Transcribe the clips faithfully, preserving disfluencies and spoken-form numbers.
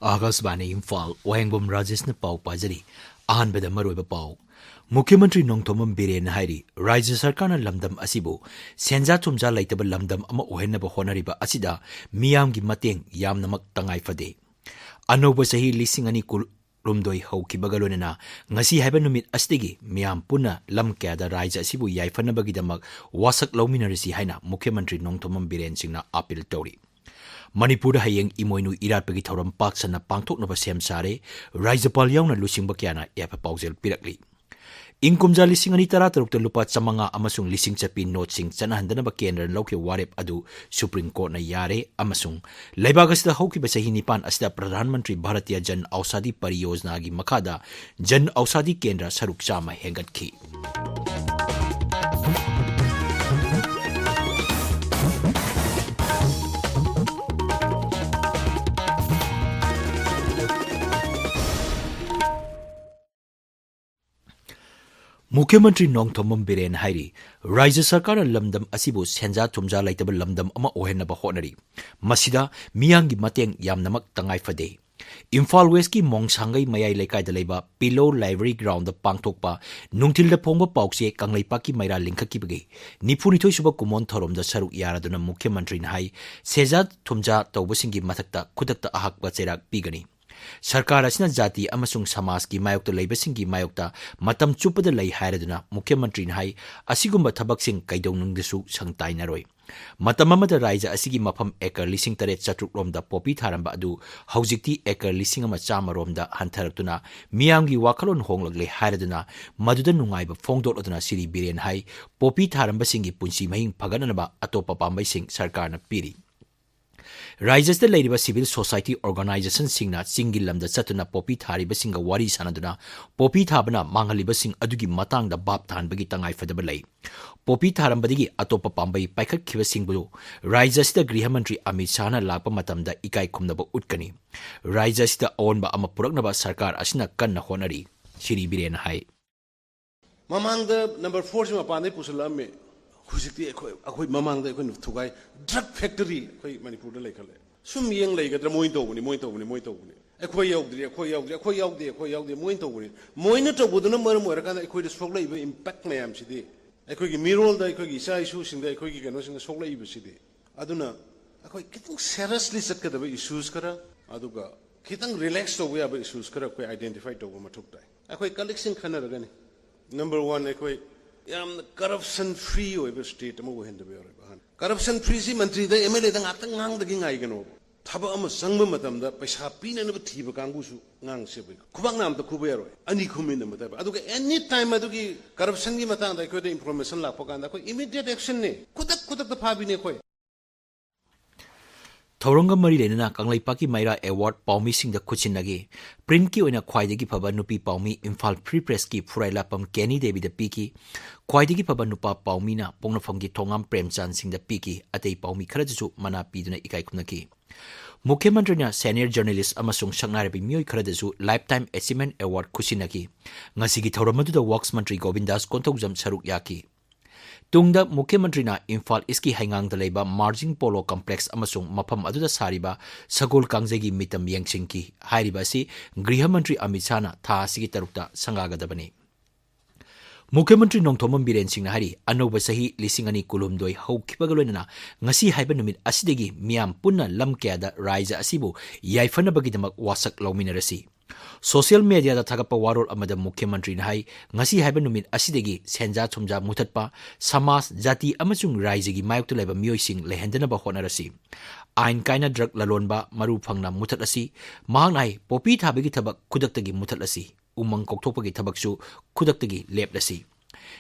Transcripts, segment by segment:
ꯑꯥꯀꯥꯁꯕꯥꯅꯤ ꯏꯝꯐꯥꯜ, ꯋꯥꯍꯦꯡꯕꯝ ꯔꯥꯖꯦꯁꯅ ꯄꯥꯎ ꯄꯥꯖꯔꯤ꯫ ꯑꯍꯥꯟꯕꯗ ꯃꯔꯨꯑꯣꯏꯕ ꯄꯥꯎ꯫ ꯃꯨꯈ꯭ꯌ ꯃꯟꯇ꯭ꯔꯤ ꯅꯣꯡꯊꯣꯝꯕꯝ ꯕꯤꯔꯦꯟꯅ ꯍꯥꯏꯔꯤ, ꯔꯥꯖ꯭ꯌ ꯁꯔꯀꯥꯔꯅ ꯂꯝꯗꯝ ꯑꯁꯤꯕꯨ ꯁꯦꯟꯖꯥ ꯊꯨꯝꯖꯥ ꯂꯩꯇꯕ ꯂꯝꯗꯝ ꯑꯃ ꯑꯣꯏꯍꯟꯅꯕ ꯍꯣꯠꯅꯔꯤꯕ ꯑꯁꯤꯗ ꯃꯤꯌꯥꯝꯒꯤ ꯃꯇꯦꯡ ꯌꯥꯝꯅꯃꯛ ꯇꯉꯥꯏ ꯐꯗꯦ꯫ ꯑꯅꯧꯕ ꯆꯍꯤ ꯂꯤꯁꯤꯡ ꯑꯅꯤ ꯀꯨꯟ ꯍꯨꯝꯗꯣꯏ ꯍꯧꯈꯤꯕꯒ ꯂꯣꯏꯅꯅ ꯉꯁꯤ ꯍꯥꯏꯕ ꯅꯨꯃꯤꯠ ꯑꯁꯤꯗꯒꯤ ꯃꯤꯌꯥꯝ ꯄꯨꯟꯅ ꯂꯝ ꯀꯌꯥꯗ ꯔꯥꯖ꯭ꯌ ꯑꯁꯤꯕꯨ ꯌꯥꯏꯐꯅꯕꯒꯤꯗꯃꯛ ꯋꯥꯁꯛ ꯂꯧꯃꯤꯟꯅꯔꯁꯤ ꯍꯥꯏꯅ ꯃꯨꯈ꯭ꯌ ꯃꯟꯇ꯭ꯔꯤ ꯅꯣꯡꯊꯣꯝꯕꯝ ꯕꯤꯔꯦꯟ ꯁꯤꯡꯅ ꯑꯥꯄꯤꯜ ꯇꯧꯔꯤ꯫ ꯃꯅꯤꯄꯨꯔꯗ ꯍꯌꯦꯡ ꯏꯃꯣꯏꯅꯨ ꯏꯔꯥꯠꯄꯒꯤ ꯊꯧꯔꯝ ꯄꯥꯛ ꯁꯟꯅ ꯄꯥꯡꯊꯣꯛꯅꯕ ꯁꯦꯝ ꯁꯥꯔꯦ꯫ ꯔꯥꯖ꯭ꯌꯄꯥꯜ ꯌꯥꯎꯅ ꯂꯨꯆꯤꯡꯕ ꯀꯌꯥꯅ ꯌꯥꯏꯐ ꯄꯥꯎꯖꯦꯜ ꯄꯤꯔꯛꯂꯤ꯫ ꯏꯪ ꯀꯨꯝꯖꯥ ꯂꯤꯁꯤꯡ ꯑꯅꯤ ꯇꯔꯥꯇꯔꯨꯛꯇ ꯂꯨꯄꯥ ꯆꯥꯃꯉꯥ ꯑꯃꯁꯨꯡ ꯂꯤꯁꯤꯡ ꯆꯠꯄꯤ ꯅꯣꯠꯁꯤꯡ ꯆꯠꯅꯍꯟꯗꯅꯕ ꯀꯦꯟꯗ꯭ꯔꯅ ꯂꯧꯈꯤꯕ ꯋꯥꯔꯦꯞ ꯑꯗꯨ ꯁꯨꯄ꯭ꯔꯤꯝ ꯀꯣꯔꯠꯅ ꯌꯥꯔꯦ ꯑꯃꯁꯨꯡ ꯂꯩꯕꯥꯛ ꯑꯁꯤꯗ ꯍꯧꯈꯤꯕ ꯆꯍꯤ ꯅꯤꯄꯥꯟ ꯑꯁꯤꯗ ꯄ꯭ꯔꯙꯥꯟ ꯃꯟꯇ꯭ꯔꯤ ꯚꯥꯔꯇꯤꯌ ꯖꯟ ꯑꯧꯁꯥꯙꯤ ꯄꯔꯤꯌꯣꯖꯅꯥꯒꯤ ꯃꯈꯥꯗ ꯖꯟ ꯑꯧꯁꯥꯙꯤ ꯀꯦꯟꯗ꯭ꯔ ꯁꯔꯨꯛ ꯆꯥꯝꯃ ꯍꯦꯟꯒꯠꯈꯤ꯫ ꯃꯨꯈ꯭ꯌ ꯃꯟꯇ꯭ꯔꯤ ꯅꯣꯡꯊꯣꯝꯕꯝ ꯕꯤꯔꯦꯟ ꯍꯥꯏꯔꯤ, ꯔꯥꯖ꯭ꯌ ꯁꯔꯀꯥꯔꯅ ꯂꯝꯗꯝ ꯑꯁꯤꯕꯨ ꯁꯦꯟꯖꯥ ꯊꯨꯝꯖꯥ ꯂꯩꯇꯕ ꯂꯝꯗꯝ ꯑꯃ ꯑꯣꯏꯍꯟꯅꯕ ꯍꯣꯠꯅꯔꯤ꯫ ꯃꯁꯤꯗ ꯃꯤꯌꯥꯝꯒꯤ ꯃꯇꯦꯡ ꯌꯥꯝꯅꯃꯛ ꯇꯉꯥꯏ ꯐꯗꯦ꯫ ꯏꯝꯐꯥꯜ ꯋꯦꯁꯀꯤ ꯃꯣꯡꯁꯥꯡꯒꯩ ꯃꯌꯥꯏ ꯂꯩꯀꯥꯏꯗ ꯂꯩꯕ ꯄꯤꯂꯣ ꯂꯥꯏꯕ꯭ꯔꯦꯔꯤ ꯒ꯭ꯔꯥꯎꯟꯗ ꯄꯥꯡꯊꯣꯛꯄ ꯅꯨꯡꯊꯤꯜꯗ ꯐꯣꯡꯕ ꯄꯥꯎꯆꯦ ꯀꯪꯂꯩꯄꯥꯛꯀꯤ ꯃꯩꯔꯥ ꯂꯤꯡꯈꯠꯈꯤꯕꯒꯤ ꯅꯤꯐꯨꯅꯤꯊꯣꯏꯁꯨꯕ ꯀꯨꯝꯑꯣꯟ ꯊꯧꯔꯝꯗ ꯁꯔꯨꯛ ꯌꯥꯔꯗꯨꯅ ꯃꯨꯈ꯭ꯌ ꯃꯟꯇ꯭ꯔꯤꯅ ꯍꯥꯏ, ꯁꯦꯟꯖꯥ ꯊꯨꯝꯖꯥ ꯇꯧꯕꯁꯤꯡꯒꯤ ꯃꯊꯛꯇ ꯈꯨꯗꯛꯇ ꯑꯍꯥꯛꯄ ꯆꯩꯔꯥꯛ ꯄꯤꯒꯅꯤ꯫ ꯁꯔꯀꯥꯔ ꯑꯁꯤꯅ ꯖꯥꯇꯤ ꯑꯃꯁꯨꯡ ꯁꯃꯥꯖꯀꯤ ꯃꯥꯌꯣꯛꯇ ꯂꯩꯕꯁꯤꯡꯒꯤ ꯃꯥꯌꯣꯛꯇ ꯃꯇꯝ ꯆꯨꯞꯄꯗ ꯂꯩ ꯍꯥꯏꯔꯗꯨꯅ ꯃꯨꯈ꯭ꯌ ꯃꯟꯇ꯭ꯔꯤꯅ ꯍꯥꯏ, ꯑꯁꯤꯒꯨꯝꯕ ꯊꯕꯛꯁꯤꯡ ꯀꯩꯗꯧꯅꯨꯡꯗꯁꯨ ꯁꯪ ꯇꯥꯏꯅꯔꯣꯏ꯫ ꯃꯇꯝ ꯑꯃꯗ ꯔꯥꯖ꯭ꯌ ꯑꯁꯤꯒꯤ ꯃꯐꯝ ꯑꯦꯀꯔ ꯂꯤꯁꯤꯡ ꯇꯔꯦꯠ ꯆꯥꯇ꯭ꯔꯨꯛ ꯔꯣꯝꯗ ꯄꯣꯄꯤ ꯊꯥꯔꯝꯕ ꯑꯗꯨ ꯍꯧꯖꯤꯛꯇꯤ ꯑꯦꯀꯔ ꯂꯤꯁꯤꯡ ꯑꯃ ꯆꯥꯝꯃ ꯔꯣꯝꯗ ꯍꯟꯊꯔꯛꯇꯨꯅ ꯃꯤꯌꯥꯝꯒꯤ ꯋꯥꯈꯜꯂꯣꯟ ꯍꯣꯡꯂꯛꯂꯦ ꯍꯥꯏꯔꯗꯨꯅ ꯃꯗꯨꯗ ꯅꯨꯡꯉꯥꯏꯕ ꯐꯣꯡꯗꯣꯛꯂꯗꯨꯅ ꯁꯤꯔꯤ ꯕꯤꯔꯦꯟ ꯍꯥꯏ, ꯄꯣꯄꯤ ꯊꯥꯔꯝꯕꯁꯤꯡꯒꯤ ꯄꯨꯟꯁꯤ ꯃꯍꯤꯡ ꯐꯒꯠꯅꯅꯕ ꯑꯇꯣꯞꯄ ꯄꯥꯝꯕꯩꯁꯤꯡ ꯁꯔꯀꯥꯔꯅ ꯄꯤꯔꯤ꯫ ꯔꯥꯖ꯭ꯌ ꯑꯁꯤꯗ ꯂꯩꯔꯤꯕ civil society organization ꯁꯤꯡꯅ ꯆꯤꯡꯒꯤ ꯂꯝꯗ ꯆꯠꯇꯨꯅ ꯄꯣꯄꯤ ꯊꯥꯔꯤꯕꯁꯤꯡꯒ ꯋꯥꯔꯤ ꯁꯥꯅꯗꯨꯅ ꯄꯣꯄꯤ ꯊꯥꯕꯅ ꯃꯥꯡꯍꯜꯂꯤꯕꯁꯤꯡ ꯑꯗꯨꯒꯤ ꯃꯇꯥꯡꯗ ꯚꯥꯞ ꯇꯥꯍꯟꯕꯒꯤ ꯇꯉꯥꯏ ꯐꯗꯕ ꯂꯩ꯫ ꯄꯣꯄꯤ ꯊꯥꯔꯝꯕꯗꯒꯤ ꯑꯇꯣꯞꯄ ꯄꯥꯝꯕꯩ ꯄꯥꯏꯈꯠꯈꯤꯕꯁꯤꯡꯕꯨ ꯔꯥꯖ꯭ꯌ ꯑꯁꯤꯗ ꯒ꯭ꯔꯤꯍ ꯃꯟꯇ꯭ꯔꯤ ꯑꯃꯤꯠ ꯁꯥꯍꯅ ꯂꯥꯛꯄ ꯃꯇꯝꯗ ꯏꯀꯥꯏ ꯈꯨꯝꯅꯕ ꯎꯠꯀꯅꯤ꯫ ꯔꯥꯖ꯭ꯌ ꯑꯁꯤꯗ ꯑꯑꯣꯟꯕ ꯑꯃ ꯄꯨꯔꯛꯅꯕ ꯁꯔꯀꯥꯔ ꯑꯁꯤꯅ ꯀꯟꯅ ꯍꯣꯠꯅꯔꯤ, ꯁꯤꯔꯤ ꯕꯤꯔꯦꯟꯅ ꯍꯥꯏ꯫ ꯃꯃꯥꯡꯗ ꯅꯝꯕꯔ ꯐꯣꯔꯁꯤ ꯃꯄꯥꯟꯗꯩ ꯄꯨꯁꯜꯂꯛꯑꯝꯃꯦ꯫ ꯍꯧꯖꯤꯛꯇꯤ ꯑꯩꯈꯣꯏ, ꯑꯩꯈꯣꯏ ꯃꯃꯥꯡꯗ ꯑꯩꯈꯣꯏꯅ ꯊꯨꯒꯥꯏ꯫ ꯗ꯭ꯔꯒ ꯐꯦꯛꯇꯔꯤ ꯑꯩꯈꯣꯏ ꯃꯅꯤꯄꯨꯔꯗ ꯂꯩꯈꯠꯂꯦ꯫ ꯁꯨꯝ ꯌꯦꯡ ꯂꯩꯒꯗ꯭ꯔꯥ? ꯃꯣꯏꯅ ꯇꯧꯕꯅꯤ, ꯃꯣꯏꯅ ꯇꯧꯕꯅꯤ, ꯃꯣꯏꯅ ꯇꯧꯕꯅꯤ, ꯑꯩꯈꯣꯏ ꯌꯥꯎꯗ꯭ꯔꯤ, ꯑꯩꯈꯣꯏ ꯌꯥꯎꯗ꯭ꯔꯤ, ꯑꯩꯈꯣꯏ ꯌꯥꯎꯗꯦ, ꯑꯩꯈꯣꯏ ꯌꯥꯎꯗꯦ, ꯃꯣꯏꯅ ꯇꯧꯕꯅꯤ꯫ ꯃꯣꯏꯅ ꯇꯧꯕꯗꯨꯅ ꯃꯔꯝ ꯑꯣꯏꯔꯀꯥꯟꯗ ꯑꯩꯈꯣꯏꯗ ꯁꯣꯛꯂꯛꯏꯕ ꯏꯝꯄꯦꯛ ꯃꯌꯥꯝꯁꯤꯗꯤ, ꯑꯩꯈꯣꯏꯒꯤ ꯃꯤꯔꯣꯜꯗ, ꯑꯩꯈꯣꯏꯒꯤ ꯏꯆꯥ ꯏꯁꯨꯁꯤꯡꯗ, ꯑꯩꯈꯣꯏꯒꯤ ꯀꯩꯅꯣꯁꯤꯡꯗ ꯁꯣꯛꯂꯛꯏꯕꯁꯤꯗꯤ꯫ ꯑꯗꯨꯅ ꯑꯩꯈꯣꯏ ꯈꯤꯇꯪ ꯁꯦꯔꯁꯂꯤ ꯆꯠꯀꯗꯕ ꯏꯁꯨꯁ ꯈꯔ, ꯑꯗꯨꯒ ꯈꯤꯇꯪ ꯔꯤꯂꯦꯛꯁ ꯇꯧꯕ ꯌꯥꯕ ꯏꯁꯨꯁ ꯈꯔ ꯑꯩꯈꯣꯏ ꯑꯥꯏꯗꯦꯟꯇꯤꯐꯥꯏ ꯇꯧꯕ ꯃꯊꯧ ꯇꯥꯏ꯫ ꯑꯩꯈꯣꯏ ꯀꯂꯤꯛꯁꯤꯡ ꯈꯟꯅꯔꯒꯅꯤ꯫ ꯅꯝꯕꯔ ꯋꯥꯟ, ꯑꯩꯈꯣꯏ ꯌꯥꯝꯅ ꯀꯔꯞꯁꯟ ꯐ꯭ꯔꯤ ꯑꯣꯏꯕ ꯁ꯭ꯇꯦꯠ ꯑꯃ ꯑꯣꯏꯍꯟꯗꯕ ꯌꯥꯔꯣꯏꯕ꯫ ꯑꯍꯥꯟꯕ, ꯀꯔꯞꯁꯟ ꯐ꯭ꯔꯤꯁꯤ ꯃꯟꯇ꯭ꯔꯤꯗ, ꯑꯦꯝ ꯑꯦꯜ ꯑꯦꯗ ꯉꯥꯛꯇꯪ ꯉꯥꯡꯗꯒꯤ ꯉꯥꯏꯒꯅꯣꯕ꯫ ꯊꯕꯛ ꯑꯃ ꯆꯪꯕ ꯃꯇꯝꯗ ꯄꯩꯁꯥ ꯄꯤꯅꯅꯕ ꯊꯤꯕ ꯀꯥꯡꯕꯨꯁꯨ ꯉꯥꯡꯁꯦꯕ꯫ ꯈꯨꯕꯥꯛ ꯅꯥꯝꯇ ꯈꯨꯕ ꯌꯥꯔꯣꯏ, ꯑꯅꯤ ꯈꯨꯃꯤꯟꯅ ꯃꯇꯥꯏꯕ꯫ ꯑꯗꯨꯒ ꯑꯦꯅꯤ ꯇꯥꯏꯝ ꯑꯗꯨꯒꯤ ꯀꯔꯞꯁꯟꯒꯤ ꯃꯇꯥꯡꯗ ꯑꯩꯈꯣꯏꯗ ꯏꯟꯐꯣꯔꯃꯦꯁꯟ ꯂꯥꯛꯄ ꯀꯥꯟꯗ ꯑꯩꯈꯣꯏ ꯏꯃꯤꯗꯤꯌꯦꯠ ꯑꯦꯛꯁꯟꯅꯦ, ꯈꯨꯗꯛ ꯈꯨꯗꯛꯇ ꯐꯥꯕꯤꯅꯦ ꯑꯩꯈꯣꯏ꯫ ꯊꯧꯔꯝꯒ ꯃꯔꯤ ꯂꯩꯅꯅ ꯀꯪꯂꯩꯄꯥꯛꯀꯤ ꯃꯩꯔꯥ ꯑꯦꯋꯥꯔꯗ ꯄꯥꯎꯃꯤꯁꯤꯡꯗ ꯈꯨꯠꯁꯤꯟꯅꯈꯤ꯫ ꯄ꯭ꯔꯤꯟꯠꯀꯤ ꯑꯣꯏꯅ ꯈ꯭ꯋꯥꯏꯗꯒꯤ ꯐꯕ ꯅꯨꯄꯤ ꯄꯥꯎꯃꯤ ꯏꯝꯐꯥꯜ ꯐ꯭ꯔꯤ ꯄ꯭ꯔꯦꯁꯀꯤ ꯐꯨꯔꯥꯏꯂꯥꯛꯄꯝ ꯀꯦꯅꯤ ꯗꯦꯕꯤꯗ ꯄꯤꯈꯤ꯫ ꯈ꯭ꯋꯥꯏꯗꯒꯤ ꯐꯕ ꯅꯨꯄꯥ ꯄꯥꯎꯃꯤꯅ ꯄꯣꯛꯅꯐꯝꯒꯤ ꯊꯣꯉꯥꯝ ꯄ꯭ꯔꯦꯝꯆꯥꯟ ꯁꯤꯡꯗ ꯄꯤꯈꯤ꯫ ꯑꯇꯩ ꯄꯥꯎꯃꯤ ꯈꯔꯗꯁꯨ ꯃꯅꯥ ꯄꯤꯗꯨꯅ ꯏꯀꯥꯏ ꯈꯨꯝꯅꯈꯤ꯫ ꯃꯨꯈ꯭ꯌ ꯃꯟꯇ꯭ꯔꯤꯅ ꯁꯦꯅꯤꯌꯔ ꯖꯔꯅꯦꯂꯤꯁ ꯑꯃꯁꯨꯡ ꯁꯛꯅꯥꯏꯔꯕꯤ ꯃꯤꯑꯣꯏ ꯈꯔꯗꯁꯨ ꯂꯥꯏꯐ ꯇꯥꯏꯝ ꯑꯦꯆꯤꯚꯃꯦꯟꯠ ꯑꯦꯋꯥꯔꯗ ꯈꯨꯠꯁꯤꯟꯅꯈꯤ꯫ ꯉꯁꯤꯒꯤ ꯊꯧꯔꯝ ꯑꯗꯨꯗ ꯋꯥꯔꯛꯁ ꯃꯟꯇ꯭ꯔꯤ ꯒꯣꯕꯤꯟꯗꯥꯁ ꯀꯣꯟꯊꯧꯖꯝ ꯁꯔꯨꯛ ꯌꯥꯈꯤ꯫ ꯇꯨꯡꯗ ꯃꯨꯈ꯭ꯌ ꯃꯟꯇ꯭ꯔꯤꯅ ꯏꯝꯐꯥꯜ ꯏꯁꯀꯤ ꯍꯩꯉꯥꯡꯗ ꯂꯩꯕ ꯃꯥꯔꯖꯤꯡ ꯄꯣꯂꯣ ꯀꯝꯄ꯭ꯂꯦꯛꯁ ꯑꯃꯁꯨꯡ ꯃꯐꯝ ꯑꯗꯨꯗ ꯁꯥꯔꯤꯕ ꯁꯒꯣꯜ ꯀꯥꯡꯖꯩꯒꯤ ꯃꯤꯇꯝ ꯌꯦꯡꯁꯤꯟꯈꯤ꯫ ꯍꯥꯏꯔꯤꯕ ꯑꯁꯤ ꯒ꯭ꯔꯤꯍ ꯃꯟꯇ꯭ꯔꯤ ꯑꯃꯤꯠ ꯁꯥꯍꯅ ꯊꯥ ꯑꯁꯤꯒꯤ ꯇꯔꯨꯛꯇ ꯁꯪꯒꯥꯒꯗꯕꯅꯤ꯫ ꯃꯨꯈ꯭ꯌ ꯃꯟꯇ꯭ꯔꯤ ꯅꯣꯡꯊꯣꯝꯕꯝ ꯕꯤꯔꯦꯟ ꯁꯤꯡꯅ ꯍꯥꯏꯔꯤ, ꯑꯅꯧꯕ ꯆꯍꯤ ꯂꯤꯁꯤꯡ ꯑꯅꯤ ꯀꯨꯟꯍꯨꯝꯗꯣꯏ ꯍꯧꯈꯤꯕꯒ ꯂꯣꯏꯅꯅ ꯉꯁꯤ ꯍꯥꯏꯕ ꯅꯨꯃꯤꯠ ꯑꯁꯤꯗꯒꯤ ꯃꯤꯌꯥꯝ ꯄꯨꯟꯅ ꯂꯝ ꯀꯌꯥꯗ ꯔꯥꯏꯖ ꯑꯁꯤꯕꯨ ꯌꯥꯏꯐꯅꯕꯒꯤꯗꯃꯛ ꯋꯥꯁꯛ ꯂꯧꯃꯤꯟꯅꯔꯁꯤ꯫ ꯁꯣꯁꯤꯌꯦꯜ ꯃꯦꯗꯤꯌꯥꯗ ꯊꯥꯒꯠꯄ ꯋꯥꯔꯣꯜ ꯑꯃꯗ ꯃꯨꯈ꯭ꯌ ꯃꯟꯇ꯭ꯔꯤꯅ ꯍꯥꯏ, ꯉꯁꯤ ꯍꯥꯏꯕ ꯅꯨꯃꯤꯠ ꯑꯁꯤꯗꯒꯤ ꯁꯦꯟꯖꯥ ꯊꯨꯝꯖꯥ ꯃꯨꯊꯠꯄ, ꯁꯃꯥꯖ, ꯖꯥꯇꯤ ꯑꯃꯁꯨꯡ ꯔꯥꯏꯖꯒꯤ ꯃꯥꯌꯣꯛꯇ ꯂꯩꯕ ꯃꯤꯑꯣꯏꯁꯤꯡ ꯂꯩꯍꯟꯗꯅꯕ ꯍꯣꯠꯅꯔꯁꯤ꯫ ꯑꯥꯏꯟ ꯀꯥꯏꯅ ꯗ꯭ꯔꯒ ꯂꯂꯣꯟꯕ ꯃꯔꯨ ꯐꯪꯅ ꯃꯨꯊꯠꯂꯁꯤ꯫ ꯃꯍꯥꯛꯅ ꯍꯥꯏ, ꯄꯣꯄꯤ ꯊꯥꯕꯒꯤ ꯊꯕꯛ ꯈꯨꯗꯛꯇꯒꯤ ꯃꯨꯊꯠꯂꯁꯤ꯫ ꯎꯃꯪ ꯀꯣꯛꯊꯣꯛꯄꯒꯤ ꯊꯕꯛꯁꯨ ꯈꯨꯗꯛꯇꯒꯤ ꯂꯦꯞꯂꯁꯤ꯫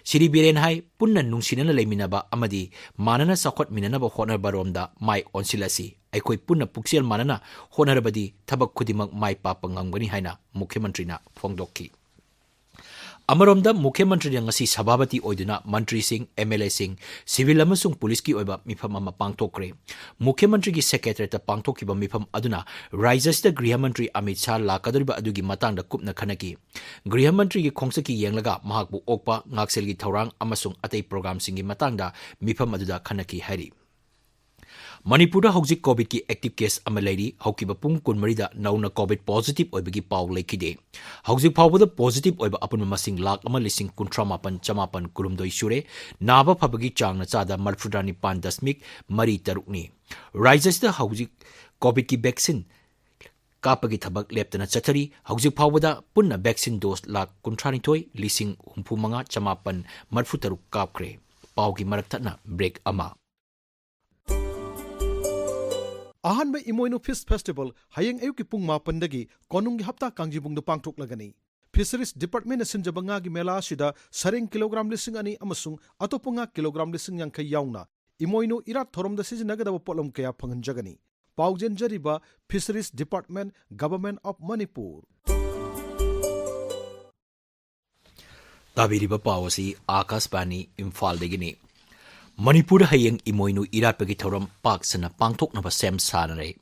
ꯁ꯭ꯔꯤ ꯕꯤꯔꯦꯟ ꯍꯥꯏ, ꯄꯨꯟꯅ ꯅꯨꯡꯁꯤꯅꯅ ꯂꯩꯃꯤꯟꯅꯕ ꯑꯃꯗꯤ ꯃꯥꯟꯅꯅ ꯆꯥꯎꯈꯠꯃꯤꯟꯅꯅꯕ ꯍꯣꯠꯅꯕꯔꯣꯝꯗ ꯃꯥꯏ ꯑꯣꯟꯁꯤꯜꯂꯁꯤ꯫ ꯑꯩꯈꯣꯏ ꯄꯨꯟꯅ ꯄꯨꯛꯆꯦꯜ ꯃꯥꯟꯅꯅ ꯍꯣꯠꯅꯔꯕꯗꯤ ꯊꯕꯛ ꯈꯨꯗꯤꯡꯃꯛ ꯃꯥꯏ ꯄꯥꯛꯄ ꯉꯝꯒꯅꯤ ꯍꯥꯏꯅ ꯃꯨꯈ꯭ꯌ ꯃꯟꯇ꯭ꯔꯤꯅ ꯐꯣꯡꯗꯣꯛꯈꯤ꯫ ꯑꯃꯔꯣꯝꯗ ꯃꯨꯈ꯭ꯌ ꯃꯟꯇ꯭ꯔꯤꯅ ꯉꯁꯤ ꯁꯚꯥꯄꯇꯤ ꯑꯣꯏꯗꯨꯅ ꯃꯟꯇ꯭ꯔꯤꯁꯤꯡ, ꯑꯦꯝ ꯑꯦꯜ ꯑꯦꯁꯤꯡ, ꯁꯤꯚꯤꯜ ꯑꯃꯁꯨꯡ ꯄꯨꯂꯤꯁꯀꯤ ꯑꯣꯏꯕ ꯃꯤꯐꯝ ꯑꯃ ꯄꯥꯡꯊꯣꯛꯈ꯭ꯔꯦ꯫ ꯃꯨꯈ꯭ꯌ ꯃꯟꯇ꯭ꯔꯤꯒꯤ ꯁꯦꯀ꯭ꯔꯦꯇꯔꯤꯌꯦꯠꯇ ꯄꯥꯡꯊꯣꯛꯈꯤꯕ ꯃꯤꯐꯝ ꯑꯗꯨꯅ ꯔꯥꯖ꯭ꯌ ꯑꯁꯤꯗ ꯒ꯭ꯔꯤꯍ ꯃꯟꯇ꯭ꯔꯤ ꯑꯃꯤꯠ ꯁꯥꯍ ꯂꯥꯛꯀꯗꯧꯔꯤꯕ ꯑꯗꯨꯒꯤ ꯃꯇꯥꯡꯗ ꯀꯨꯞꯅ ꯈꯟꯅꯈꯤ꯫ ꯒ꯭ꯔꯤꯍ ꯃꯟꯇ꯭ꯔꯤꯒꯤ ꯈꯣꯡꯆꯠꯀꯤ ꯌꯦꯡꯂꯒ ꯃꯍꯥꯛꯄꯨ ꯑꯣꯛꯄ, ꯉꯥꯛꯁꯦꯜꯒꯤ ꯊꯧꯔꯥꯡ ꯑꯃꯁꯨꯡ ꯑꯇꯩ ꯄ꯭ꯔꯣꯒ꯭ꯔꯥꯝꯁꯤꯡꯒꯤ ꯃꯇꯥꯡꯗ ꯃꯤꯐꯝ ꯑꯗꯨꯗ ꯈꯟꯅꯈꯤ ꯍꯥꯏꯔꯤ꯫ ꯃꯅꯤꯄꯨꯔꯗ ꯍꯧꯖꯤꯛ ꯀꯣꯚꯤꯗꯀꯤ ꯑꯦꯛꯇꯤꯚ ꯀꯦꯁ ꯑꯃ ꯂꯩꯔꯤ꯫ ꯍꯧꯈꯤꯕ ꯄꯨꯡ ꯀꯨꯟꯃꯔꯤꯗ ꯅꯧꯅ ꯀꯣꯚꯤꯗ ꯄꯣꯖꯤꯇꯤꯚ ꯑꯣꯏꯕꯒꯤ ꯄꯥꯎ ꯂꯩꯈꯤꯗꯦ꯫ ꯍꯧꯖꯤꯛ ꯐꯥꯎꯕꯗ ꯄꯣꯖꯤꯇꯤꯚ ꯑꯣꯏꯕ ꯑꯄꯨꯟꯕ ꯃꯁꯤꯡ ꯂꯥꯈ ꯑꯃ ꯂꯤꯁꯤꯡ ꯀꯨꯟꯊ꯭ꯔꯥ ꯃꯥꯄꯟ ꯆꯃꯥꯄꯟ ꯀꯨꯟꯍꯨꯝꯗꯣꯏ ꯁꯨꯔꯦ꯫ ꯅꯥꯕ ꯐꯕꯒꯤ ꯆꯥꯡꯅ ꯆꯥꯗ ꯃꯔꯤꯐꯨꯇꯔꯥ ꯅꯤꯄꯥꯟ ꯗꯁꯃꯤꯛ ꯃꯔꯤ ꯇꯔꯨꯛꯅꯤ꯫ ꯔꯥꯖ꯭ꯌꯁꯤꯗ ꯍꯧꯖꯤꯛ ꯀꯣꯚꯤꯗꯀꯤ ꯚꯦꯛꯁꯤꯟ ꯀꯥꯞꯄꯒꯤ ꯊꯕꯛ ꯂꯦꯞꯇꯅ ꯆꯠꯊꯔꯤ꯫ ꯍꯧꯖꯤꯛ ꯐꯥꯎꯕꯗ ꯄꯨꯟꯅ ꯚꯦꯛꯁꯤꯟ ꯗꯣꯁ ꯂꯥꯈ ꯀꯨꯟꯊ꯭ꯔꯥꯅꯤꯊꯣꯏ ꯂꯤꯁꯤꯡ ꯍꯨꯝꯐꯨꯃꯉꯥ ꯆꯃꯥꯄꯟ ꯃꯔꯤꯐꯨꯇꯔꯨꯛ ꯀꯥꯞꯈ꯭ꯔꯦ꯫ ꯄꯥꯎꯒꯤ ꯃꯔꯛ ꯊꯠꯅ ꯕ꯭ꯔꯦꯛ ꯑꯃ꯫ ꯑꯍꯥꯟꯕ ꯏꯃꯣꯏꯅꯨ ꯐꯤꯁ ꯐꯦꯁꯇꯤꯚꯦꯜ ꯍꯌꯦꯡ ꯑꯌꯨꯛꯀꯤ ꯄꯨꯡ ꯃꯥꯄꯟꯗꯒꯤ ꯀꯣꯅꯨꯡꯒꯤ ꯍꯞꯇꯥ ꯀꯥꯡꯖꯩꯕꯨꯡꯗ ꯄꯥꯡꯊꯣꯛꯂꯒꯅꯤ꯫ ꯐꯤꯁꯔꯤꯁ ꯗꯤꯄꯥꯔꯠꯃꯦꯟꯅ ꯁꯤꯟꯖꯕ ꯉꯥꯒꯤ ꯃꯦꯂꯥ ꯑꯁꯤꯗ ꯁꯔꯦꯡ ꯀꯤꯂꯣꯒ꯭ꯔꯥꯝ ꯂꯤꯁꯤꯡ ꯑꯅꯤ ꯑꯃꯁꯨꯡ ꯑꯇꯣꯞꯄ ꯉꯥ ꯀꯤꯂꯣꯒ꯭ꯔꯥꯝ ꯂꯤꯁꯤꯡ ꯌꯥꯡꯈꯩ ꯌꯥꯎꯅ ꯏꯃꯣꯏꯅꯨ ꯏꯔꯥꯠ ꯊꯧꯔꯝꯗ ꯁꯤꯖꯤꯟꯅꯒꯗꯕ ꯄꯣꯠꯂꯝ ꯀꯌꯥ ꯐꯪꯍꯟꯖꯒꯅꯤ꯫ ꯄꯥꯎꯖꯦꯟꯖꯔꯤꯕ ꯐꯤꯁꯔꯤꯁ ꯗꯤꯄꯥꯔꯠꯃꯦꯟ, ꯒꯚꯔꯟꯃꯦꯟꯠ ꯑꯣꯐ ꯃꯅꯤꯄꯨꯔ꯫ ꯇꯥꯕꯤꯔꯤꯕ ꯄꯥꯎ ꯑꯁꯤ ꯑꯥꯀꯥꯁꯕꯥꯅꯤ ꯏꯝꯐꯥꯜꯗꯒꯤꯅꯤ꯫ ꯃꯅꯤꯄꯨꯔꯗ ꯍꯌꯦꯡ ꯏꯃꯣꯏꯅꯨ ꯏꯔꯥꯠꯄꯒꯤ ꯊꯧꯔꯝ ꯄꯥꯛ ꯁꯟꯅ ꯄꯥꯡꯊꯣꯛꯅꯕ ꯁꯦꯝ ꯁꯥꯅꯔꯦ꯫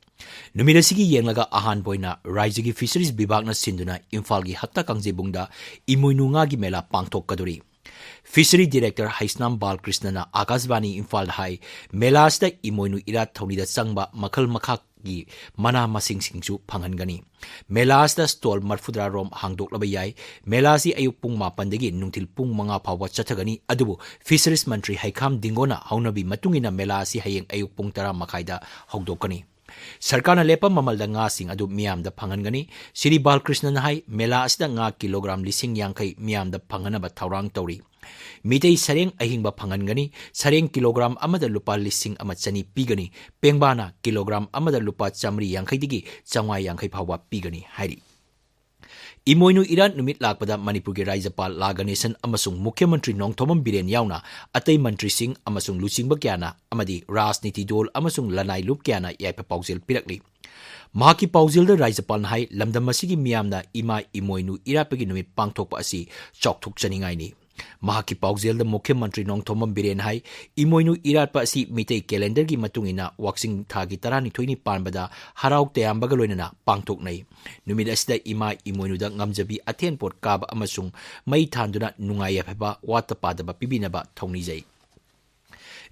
ꯅꯨꯃꯤꯠ ꯑꯁꯤꯒꯤ ꯌꯦꯡꯂꯒ ꯑꯍꯥꯟꯕ ꯑꯣꯏꯅ ꯔꯥꯖ꯭ꯌꯒꯤ ꯐꯤꯁꯔꯤꯁ ꯕꯤꯚꯥꯒꯅ ꯁꯤꯟꯗꯨꯅ ꯏꯝꯐꯥꯜꯒꯤ ꯍꯞꯇꯥ ꯀꯥꯡꯖꯩꯕꯨꯡꯗ ꯏꯃꯣꯏꯅꯨ ꯉꯥꯒꯤ ꯃꯦꯂꯥ ꯄꯥꯡꯊꯣꯛꯀꯗꯧꯔꯤ꯫ ꯐꯤꯁꯔꯤ ꯗꯤꯔꯦꯛꯇꯔ ꯍꯩꯁꯅꯥꯝ ꯕꯥꯂꯀ꯭ꯔꯤꯁꯅꯅ ꯑꯥꯀꯥꯁꯕꯥꯅꯤ ꯏꯝꯐꯥꯜꯗ ꯍꯥꯏ, ꯃꯦꯂꯥ ꯑꯁꯤꯗ ꯏꯃꯣꯏꯅꯨ ꯏꯔꯥꯠ ꯊꯧꯅꯤꯗ ꯆꯪꯕ ꯃꯈꯜ ꯃꯈꯥꯒꯤ ꯃꯅꯥ ꯃꯁꯤꯡꯁꯤꯡꯁꯨ ꯐꯪꯍꯟꯒꯅꯤ꯫ ꯃꯦꯂꯥ ꯑꯁꯤꯗ ꯁ꯭ꯇꯣꯜ ꯃꯔꯤꯐꯨꯇꯔꯥ ꯔꯣꯝ ꯍꯥꯡꯗꯣꯛꯂꯕ ꯌꯥꯏ꯫ ꯃꯦꯂꯥ ꯑꯁꯤ ꯑꯌꯨꯛ ꯄꯨꯡ ꯃꯥꯄꯟꯗꯒꯤ ꯅꯨꯡꯊꯤꯜ ꯄꯨꯡ ꯃꯉꯥ ꯐꯥꯎꯕ ꯆꯠꯊꯒꯅꯤ, ꯑꯗꯨꯕꯨ ꯐꯤꯁꯔꯤꯁ ꯃꯟꯇ꯭ꯔꯤ ꯍꯩꯈꯥꯝ ꯗꯤꯡꯒꯣꯅ ꯍꯧꯅꯕꯤ ꯃꯇꯨꯡ ꯏꯟꯅ ꯃꯦꯂꯥ ꯑꯁꯤ ꯍꯌꯦꯡ ꯑꯌꯨꯛ ꯄꯨꯡ ꯇꯔꯥ ꯃꯈꯥꯏꯗ ꯍꯧꯗꯣꯛꯀꯅꯤ꯫ ꯁꯔꯀꯥꯔꯅ ꯂꯦꯞꯄ ꯃꯃꯜꯗ ꯉꯥꯁꯤꯡ ꯑꯗꯨ ꯃꯤꯌꯥꯝꯗ ꯐꯪꯍꯟꯒꯅꯤ꯫ ꯁ꯭ꯔꯤ ꯕꯥꯂꯀ꯭ꯔꯤꯁꯅꯅ ꯍꯥꯏ, ꯃꯦꯂꯥ ꯑꯁꯤꯗ ꯉꯥ ꯀꯤꯂꯣꯒ꯭ꯔꯥꯝ ꯂꯤꯁꯤꯡ ꯌꯥꯡꯈꯩ ꯃꯤꯌꯥꯝꯗ ꯐꯪꯍꯟꯅꯕ ꯊꯧꯔꯥꯡ ꯇꯧꯔꯤ꯫ ꯃꯤꯇꯩ ꯁꯔꯦꯡ ꯑꯍꯤꯡꯕ ꯐꯪꯍꯟꯒꯅꯤ꯫ ꯁꯔꯦꯡ ꯀꯤꯂꯣꯒ꯭ꯔꯥꯝ ꯑꯃꯗ ꯂꯨꯄꯥ ꯂꯤꯁꯤꯡ ꯑꯃ ꯆꯅꯤ ꯄꯤꯒꯅꯤ꯫ ꯄꯦꯡꯕꯥꯅ ꯀꯤꯂꯣꯒ꯭ꯔꯥꯝ ꯑꯃꯗ ꯂꯨꯄꯥ ꯆꯥꯃꯔꯤ ꯌꯥꯡꯈꯩꯗꯒꯤ ꯆꯥꯃꯉꯥ ꯌꯥꯡꯈꯩ ꯐꯥꯎꯕ ꯄꯤꯒꯅꯤ ꯍꯥꯏꯔꯤ꯫ ꯏꯃꯣꯏꯅꯨ ꯏꯔꯥꯠ ꯅꯨꯃꯤꯠ ꯂꯥꯛꯄꯗ ꯃꯅꯤꯄꯨꯔꯒꯤ ꯔꯥꯖ꯭ꯌꯄꯥꯜ ꯂꯥ ꯒꯅꯦꯁꯟ ꯑꯃꯁꯨꯡ ꯃꯨꯈ꯭ꯌ ꯃꯟꯇ꯭ꯔꯤ ꯅꯣꯡꯊꯣꯝꯕꯝ ꯕꯤꯔꯦꯟ ꯌꯥꯎꯅ ꯑꯇꯩ ꯃꯟꯇ꯭ꯔꯤꯁꯤꯡ ꯑꯃꯁꯨꯡ ꯂꯨꯆꯤꯡꯕ ꯀꯌꯥꯅ ꯑꯃꯗꯤ ꯔꯥꯖꯅꯤꯇꯤ ꯗꯣꯜ ꯑꯃꯁꯨꯡ ꯂꯅꯥꯏ ꯂꯨꯞ ꯀꯌꯥꯅ ꯌꯥꯏꯐ ꯄꯥꯎꯖꯦꯜ ꯄꯤꯔꯛꯂꯤ꯫ ꯃꯍꯥꯛꯀꯤ ꯄꯥꯎꯖꯦꯜꯗ ꯔꯥꯖ꯭ꯌꯄꯥꯜꯅ ꯍꯥꯏ, ꯂꯝꯗꯝ ꯑꯁꯤꯒꯤ ꯃꯤꯌꯥꯝꯅ ꯏꯃꯥ ꯏꯃꯣꯏꯅꯨ ꯏꯔꯥꯠꯄꯒꯤ ꯅꯨꯃꯤꯠ ꯄꯥꯡꯊꯣꯛꯄ ꯑꯁꯤ ꯆꯥꯎꯊꯣꯛꯆꯅꯤꯡꯉꯥꯏꯅꯤ꯫ ꯃꯍꯥꯛꯀꯤ ꯄꯥꯎꯖꯦꯜꯗ ꯃꯨꯈ꯭ꯌ ꯃꯟꯇ꯭ꯔꯤ ꯅꯣꯡꯊꯣꯝꯕꯝ ꯕꯤꯔꯦꯟ ꯍꯥꯏ, ꯏꯃꯣꯏꯅꯨ ꯏꯔꯥꯠꯄ ꯑꯁꯤ ꯃꯤꯇꯩ ꯀꯦꯂꯦꯟꯗꯔꯒꯤ ꯃꯇꯨꯡ ꯏꯟꯅ ꯋꯥꯛꯆꯤꯡ ꯊꯥꯒꯤ ꯇꯔꯥꯅꯤꯊꯣꯏꯅꯤ ꯄꯥꯟꯕꯗ ꯍꯔꯥꯎ ꯇꯌꯥꯝꯕꯒ ꯂꯣꯏꯅꯅ ꯄꯥꯡꯊꯣꯛꯅꯩ꯫ ꯅꯨꯃꯤꯠ ꯑꯁꯤꯗ ꯏꯃꯥ ꯏꯃꯣꯏꯅꯨꯗ ꯉꯝꯖꯕꯤ ꯑꯊꯦꯟ ꯄꯣꯠ ꯀꯥꯕ ꯑꯃꯁꯨꯡ ꯃꯩ ꯊꯥꯟꯗꯨꯅ ꯅꯨꯡꯉꯥꯏ ꯌꯥꯏꯐꯕ ꯋꯥꯠꯇ ꯄꯥꯗꯕ ꯄꯤꯕꯤꯅꯕ ꯊꯧꯅꯤꯖꯩ꯫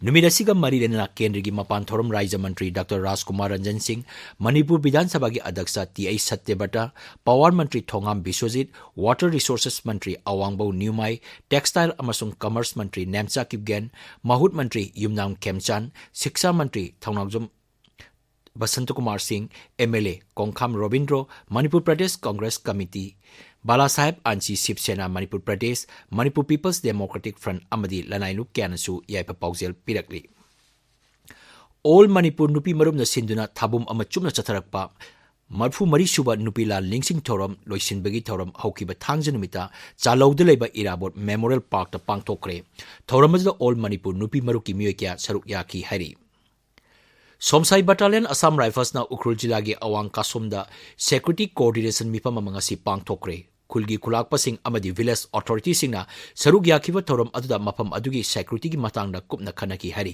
ꯅꯨꯃꯤꯠ ꯑꯁꯤꯒ ꯃꯔꯤ ꯂꯩꯅꯅ ꯀꯦꯟꯗ꯭ꯔꯒꯤ ꯃꯄꯥꯟ ꯊꯧꯔꯝ ꯔꯥꯖ꯭ꯌ ꯃꯟꯇ꯭ꯔꯤ ꯗꯥꯛꯇꯔ ꯔꯥꯖꯀꯨꯃꯥꯔ ꯔꯟꯖꯟ ꯁꯤꯡ, ꯃꯅꯤꯄꯨꯔ ꯕꯤꯙꯥꯟ ꯁꯚꯥꯒꯤ ꯑꯗ꯭ꯌꯛꯁ ꯇꯤ ꯑꯩꯆ ꯁꯇ꯭ꯌꯕ꯭ꯔꯇ, ꯄꯥꯋꯔ ꯃꯟꯇ꯭ꯔꯤ ꯊꯣꯉꯥꯝ ꯕꯤꯁ꯭ꯋꯖꯤꯠ, ꯋꯥꯇꯔ ꯔꯤꯁꯣꯔꯁꯦꯁ ꯃꯟꯇ꯭ꯔꯤ ꯑꯋꯥꯡꯕꯧ ꯅ꯭ꯌꯨꯃꯥꯏ, ꯇꯦꯛꯁꯇꯥꯏꯜ ꯑꯃꯁꯨꯡ ꯀꯃꯔꯁ ꯃꯟꯇ꯭ꯔꯤ ꯅꯦꯝꯆꯥ ꯀꯤꯞꯒꯦꯟ, ꯃꯍꯨꯠ ꯃꯟꯇ꯭ꯔꯤ ꯌꯨꯝꯅꯥꯝ ꯈꯦꯝꯆꯥꯟ, ꯁꯤꯛꯁꯥ ꯃꯟꯇ꯭ꯔꯤ Thounaojam Basantakumar Singh, M L A Kongkham Robindro, Manipur Pradesh congress committee, Balasahebanchi Shiv Sena Manipur Pradesh, Manipur peoples democratic front ꯑꯃꯗꯤ ꯂꯅꯥꯏ ꯂꯨꯞ ꯀꯌꯥꯅꯁꯨ ꯌꯥꯏꯐ ꯄꯥꯎꯖꯦꯜ ꯄꯤꯔꯛꯂꯤ꯫ ꯑꯣꯜ ꯃꯅꯤꯄꯨꯔ ꯅꯨꯄꯤ ꯃꯔꯨꯞꯅ ꯁꯤꯟꯗꯨꯅ ꯊꯥꯕꯨꯝ ꯑꯃ ꯆꯨꯞꯅ ꯆꯠꯊꯔꯛꯄ ꯃꯔꯤꯐꯨ ꯃꯔꯤ ꯁꯨꯕ ꯅꯨꯄꯤ ꯂꯥꯟ ꯅꯤꯡꯁꯤꯡ ꯊꯧꯔꯝ ꯂꯣꯏꯁꯤꯟꯕꯒꯤ ꯊꯧꯔꯝ ꯍꯧꯈꯤꯕ ꯊꯥꯡꯖ ꯅꯨꯃꯤꯠꯇ ꯆꯥꯂꯧꯗ ꯂꯩꯕ ꯏꯔꯥꯕꯣꯠ ꯃꯦꯃꯣꯔꯤꯌꯦꯜ ꯄꯥꯔꯛꯇ ꯄꯥꯡꯊꯣꯛꯈ꯭ꯔꯦ꯫ ꯊꯧꯔꯝ ꯑꯗꯨꯗ ꯑꯣꯜ ꯃꯅꯤꯄꯨꯔ ꯅꯨꯄꯤ ꯃꯔꯨꯞꯀꯤ ꯃꯤꯑꯣꯏ ꯀꯌꯥ ꯁꯔꯨꯛ ꯌꯥꯈꯤ ꯍꯥꯏꯔꯤ꯫ ꯁꯣꯝꯁꯥꯏ ꯕꯠꯇꯥꯂꯤꯌꯟ ꯑꯁꯥꯝ ꯔꯥꯏꯐꯜꯁꯅ ꯎꯈ꯭ꯔꯨꯜ ꯖꯤꯂꯥꯒꯤ ꯑꯋꯥꯡ ꯀꯥꯁꯣꯝꯗ ꯁꯦꯀ꯭ꯌꯨꯔꯤꯇꯤ ꯀꯣꯑꯣꯔꯗꯤꯅꯦꯁꯟ ꯃꯤꯐꯝ ꯑꯃ ꯉꯁꯤ ꯄꯥꯡꯊꯣꯛꯈ꯭ꯔꯦ꯫ ꯈꯨꯜꯒꯤ ꯈꯨꯂꯥꯛꯄꯁꯤꯡ ꯑꯃꯗꯤ ꯚꯤꯂꯦꯖ ꯑꯣꯊꯣꯔꯤꯇꯤꯁꯤꯡꯅ ꯁꯔꯨꯛ ꯌꯥꯈꯤꯕ ꯊꯧꯔꯝ ꯑꯗꯨꯗ ꯃꯐꯝ ꯑꯗꯨꯒꯤ ꯁꯦꯀ꯭ꯌꯨꯔꯤꯇꯤꯒꯤ ꯃꯇꯥꯡꯗ ꯀꯨꯞꯅ ꯈꯟꯅꯈꯤ ꯍꯥꯏꯔꯤ꯫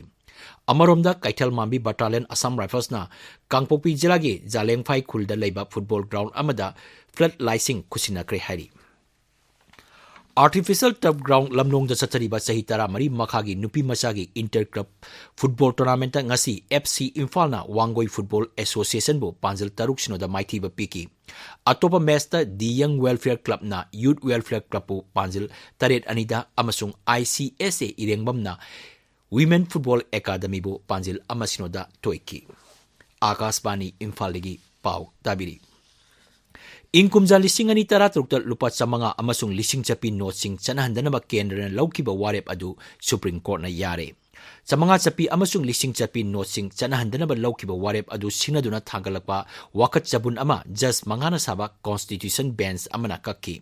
ꯑꯃꯔꯣꯝꯗ ꯀꯩꯊꯦꯜ ꯃꯥꯟꯕꯤ ꯕꯠꯇꯥꯂꯤꯌꯟ ꯑꯁꯥꯝ ꯔꯥꯏꯐꯜꯁꯅ ꯀꯥꯡꯄꯣꯛꯄꯤ ꯖꯤꯂꯥꯒꯤ ꯖꯥꯂꯦꯡꯐꯥꯏ ꯈꯨꯜꯗ ꯂꯩꯕ ꯐꯨꯠꯕꯣꯜ ꯒ꯭ꯔꯥꯎꯟ ꯑꯃꯗ ꯐ꯭ꯂꯠ ꯂꯥꯏꯠꯁꯤꯡ ꯈꯨꯠꯁꯤꯟꯅꯈ꯭ꯔꯦ ꯍꯥꯏꯔꯤ꯫ ꯑꯥꯔꯇꯤꯐꯤꯁꯤꯌꯦꯜ ꯇꯔꯐ ꯒ꯭ꯔꯥꯎꯟ ꯂꯝꯂꯣꯡꯗ ꯆꯠꯊꯔꯤꯕ ꯆꯍꯤ ꯇꯔꯥꯃꯔꯤ ꯃꯈꯥꯒꯤ ꯅꯨꯄꯤ ꯃꯆꯥꯒꯤ ꯏꯟꯇꯔ ꯀ꯭ꯂꯕ ꯐꯨꯠꯕꯣꯜ ꯇꯣꯔꯅꯥꯃꯦꯟꯠꯇ ꯉꯁꯤ ꯑꯦꯐ ꯁꯤ ꯏꯝꯐꯥꯜꯅ ꯋꯥꯡꯒꯣꯏ ꯐꯨꯠꯕꯣꯜ ꯑꯦꯁꯣꯁꯤꯌꯦꯁꯟꯕꯨ ꯄꯥꯟꯖꯜ ꯇꯔꯨꯛ ꯁꯤꯅꯣꯗ ꯃꯥꯏꯊꯤꯕ ꯄꯤꯈꯤ꯫ ꯑꯇꯣꯞꯄ ꯃꯦꯆꯇ ꯗꯤ ꯌꯪ ꯋꯦꯜꯐꯤꯌꯔ ꯀ꯭ꯂꯕꯅ ꯌꯨꯊ ꯋꯦꯜꯐꯤꯌꯔ ꯀ꯭ꯂꯕꯄꯨ ꯄꯥꯟꯖꯜ ꯇꯔꯦꯠ ꯑꯅꯤꯗ ꯑꯃꯁꯨꯡ I C S A ꯏꯔꯦꯡꯕꯝꯅ women football ꯑꯦꯀꯥꯗꯃꯤꯕꯨ ꯄꯥꯟꯖꯤꯜ ꯑꯃ ꯁꯤꯅꯣꯗ ꯊꯣꯏꯈꯤ꯫ ꯑꯥꯀꯥꯁꯕꯥꯅꯤ ꯏꯝꯐꯥꯜꯗꯒꯤ ꯄꯥꯎ ꯇꯥꯕꯤꯔꯤ꯫ ꯏꯪ ꯀꯨꯝꯖꯥ ꯂꯤꯁꯤꯡ ꯑꯅꯤ ꯇꯔꯥꯇꯔꯨꯛꯇ ꯂꯨꯄꯥ ꯆꯥꯃꯉꯥ ꯑꯃꯁꯨꯡ ꯂꯤꯁꯤꯡ ꯆꯠꯄꯤ ꯅꯣꯠꯁꯤꯡ ꯆꯠꯅꯍꯟꯗꯅꯕ ꯀꯦꯟꯗ꯭ꯔꯅ ꯂꯧꯈꯤꯕ ꯋꯥꯔꯦꯞ ꯑꯗꯨ ꯁꯨꯄ꯭ꯔꯤꯝ ꯀꯣꯔꯠꯅ ꯌꯥꯔꯦ꯫ ꯆꯥꯃꯉꯥ ꯆꯠꯄꯤ ꯑꯃꯁꯨꯡ ꯂꯤꯁꯤꯡ ꯆꯠꯄꯤ ꯅꯣꯠꯁꯤꯡ ꯆꯠꯅꯍꯟꯗꯅꯕ ꯂꯧꯈꯤꯕ ꯋꯥꯔꯦꯞ ꯑꯗꯨ ꯁꯤꯡꯅꯗꯨꯅ ꯊꯥꯡꯒꯠꯂꯛꯄ ꯋꯥꯀꯠ ꯆꯕꯨꯟ ꯑꯃ ꯖꯖ ꯃꯉꯥꯅ ꯁꯥꯕ ꯀꯣꯟꯁꯇꯤꯇ꯭ꯌꯨꯁꯟ ꯕꯦꯟꯆ ꯑꯃꯅ ꯀꯛꯈꯤ꯫